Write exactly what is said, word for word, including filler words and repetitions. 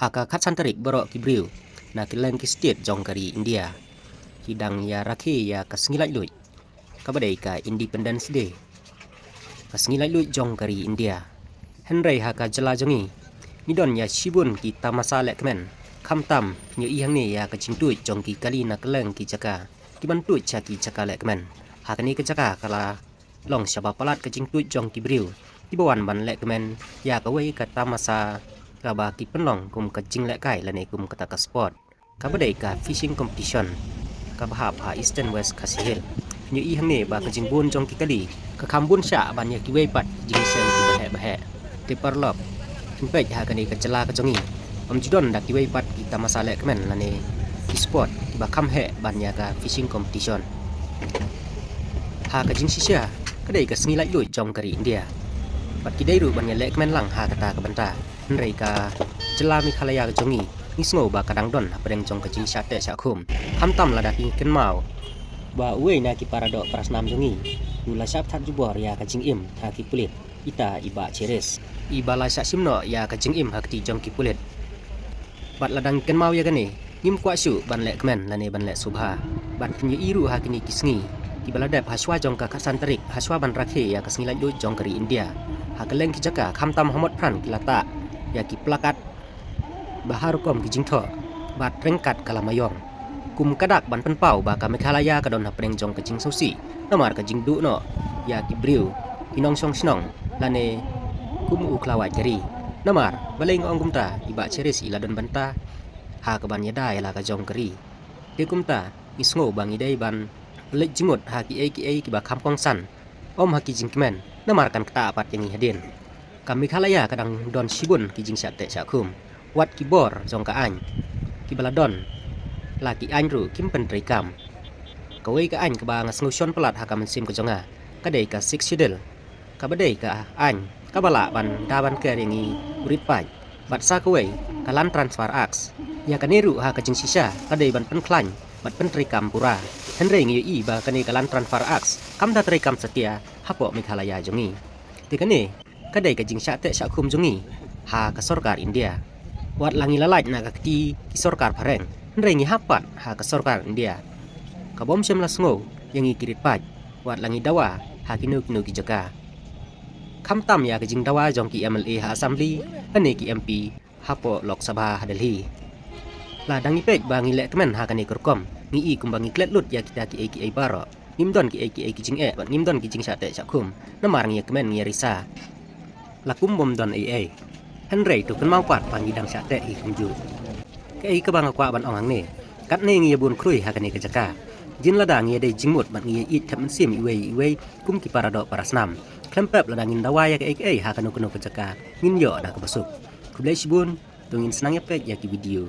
Ha ka khatsan tarik baroh ki briew na kylleng ki state jong ka ri India ki dang ïa rakhe ïa ka sngi laitluid kaba dei ka Independence Day, ka sngi laitluid jong ka ri India. Hynrei ha ka jylla jong ngi ngi don ïa shibun ki tamasa lehkmen, khamtam ngi ïohi hangne ïa ka jingtuid jong ki kali na kylleng ki jaka, ki ban tuid sha ki jaka lehkmen. Ha kane ka jaka ka la long shaba palat ka jingtuid jong ki briew kiba wan ban lehkmen ïa kawei ka tamasa kaba ki pynlong kum ka jinglehkai lane kum kata ka sport, kaba dei ka fishing competition kaba hap ha Eastern West Khasi Hills. Ngi ïohi hangne ba ka jingbun jong ki kali ka kham bun shah ban ïa kiwei pat ki jingseng kiba heh ba heh. Te paralok, peit ha kane ka jylla ka jong ngi, ym ju don da kiwei pat ki tamasa lehkmen lane ki sport kiba kham heh ban ïa ka fishing competition. Ha ka jingshisha ka dei ka sngi laitluid jong ka ri India, bad ki dei ruh ban ïa lehkmen lang ha kata ka bynta. Hynrei ka jylla Meghalaya ka jong ngi, ngi sngew ba ka dang don hapdeng jong ka jingshah teh shah khum, khamtam lada ki kynmaw ba uwei na ki paradoh parasnam jong ngi u la shah pynthak jubor ïa ka jingim ha ki pulit, ita i Bah Cheris, iba la shah shim noh ïa ka jingim ha kti jong ki pulit. Bad lada ngi kynmaw ïa kane, ngim kwah shuh ban lehkmen lane ban leh sngewbha. Bad phin ïohi ruh ha kine ki sngi kiba la dep hashwa jong ka khatsan tarik, hashwa ban rakhe ïa ka sngi laitluid jong ka ri India, ha kylleng ki jaka khamtam ha Motphran ki la tah ïa ki plakat ba ha rukom ki jingthoh bad ryngkat ka lama ïong, kum ka dak ban pynpaw ba ka Meghalaya ka don hapdeng jong ka jingsngewsih namar ka jingduh noh ïa ki briew, ki nongshong shnong, lane kum u khlawait ka ri. Namar balei nga ong kumta? I Bah Cheris i la don bynta ha kaban ïada ïa la ka jong ka ri. Te kumta ngi sngew ba ngi dei ban leit jingmut ha kiei kiei kiba kham kongsan, ym ha ki jingkmen, namar kan ktah pat ïa ngi hadien. Ka Meghalaya ka dang don shibun ki jingshah teh shah khum, wat ki bor jong ka aiñ kiba la don, la ki aiñ ruh kim pyntreikam. Kawei ka aiñ kaba nga sngew shon palat ha ka mynsiem ka jong nga ka dei ka Sixth Schedule, kaba dei ka aiñ kaba lah ban da ban ker ïa ngi u rit paid. Bad sa kawei ka Land Transfer Act, ïa kane ruh ha ka jingshisha ka dei ban pynkhlaiñ bad pyntreikam pura. Hynrei ngi ïohi ba kane ka Land Transfer Act kam da treikam satia hapoh Meghalaya jong ngi. Te kane ka dei ka jingshah teh shah khum jong ngi ha ka sorkar India. Wat la ngi la lait na ka kti ki sorkar phareng, hynrei ngi hap pat ha ka sorkar India, ka bym shym la sngew ïa ngi ki rit paid, wat la ngi dawa ha kino kino ki jaka. Khamtam ïa ka jingdawa jong ki M L A ha Assembly lane ki M P hapoh Lok Sabha ha Delhi. Lada ngi peit ba ngi lehkmen ha kane ka rukom, ngi i kumba ngi klet lut ïa kita kiei kiei baroh. Ngim don kiei kiei ki jingeh bad ngim don ki jingshah teh shah khum, namar ngi ïa kmen ngi ïa risa la kum bym don ei ei. Hynrei to kynmaw pat ba ngi dang shah teh hi kumjuh. Kaei kaba nga kwah ban ong hangne, katne ngi ïa bun khrui ha kane ka jaka. Jin lada ngi ïa dei jingmut bad ngi ïa ïeit thep mynsiem iwei iwei kum ki paradoh parasnam, khlem pep lada ngin dawa ïa kaei kaei ha kano kano ka jaka ngin ïoh da kaba suk. Khublei shibun. To ngin sa nang ïa peit ïa ki video.